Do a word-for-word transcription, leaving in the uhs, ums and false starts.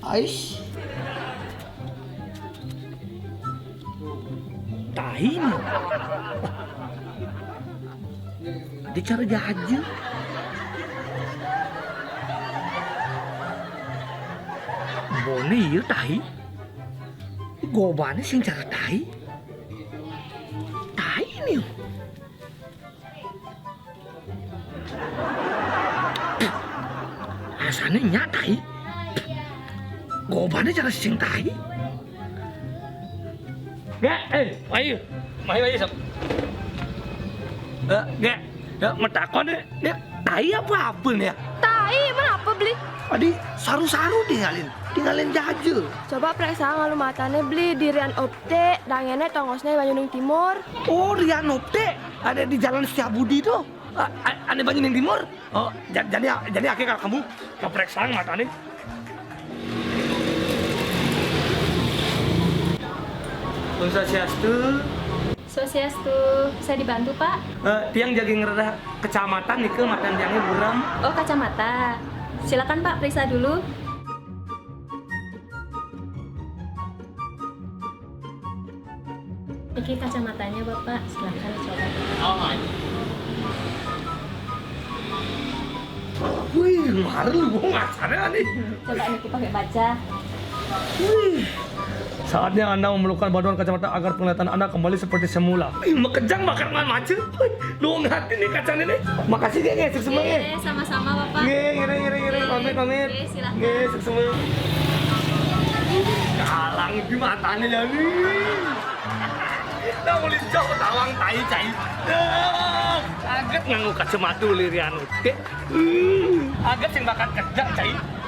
Ais. Tai nih. Ada cara jajan. Boné ieu tai. Gobané sing cara tai. Tai nih. Asané nya tai. Gobané cara sing tai. Gé, eh, ayo. Ayo, ayo, sok. Eh, gé. Ya, matakon deh. Dia tai apa apa nih ya? Tai, mana apa beli? Adi, saru-saru tinggalin. Tinggalin jajan. Coba periksa ngalu matané beli di Rian Optik, dangéné tongosné Banyuning Timur. Oh, Rian Optik. Ada di Jalan Setiabudi tuh. Ah, a- ada Banyuning Timur. Oh, ja- jadi jadi akhirnya kamu keperiksa mata nih. Om Swastiastu. Swastiastu, bisa dibantu, Pak? Eh, tiang jagi ngeredah kecamatan nih ke matan tiangnya buram. Oh, kacamata. Silakan, Pak, periksa dulu. Oke, kacamatanya Bapak, silakan dicoba. Wih, kemarin lu gua ngasarnya nih. Coba nih, pakai baca. Wih. Saatnya Anda memerlukan bantuan kacamata agar penglihatan Anda kembali seperti semula. Ih, makejang bakar ngan macet. Wih, lu ngerti nih kacanya nih. Makasih, Gé, Gé, sukses, Gé. Oke, sama-sama, Bapak. Gé, ngiring, ngiring, ngiring. Oke. Pamit, pamit. Oke, silakan. Gé, sukses. Kalang di matanya ya nih. Nah, mau lincah tawang tai cai. Dah, kaget nganggo kacamata lirian. Oke. Kaget sing bakal kerja cai.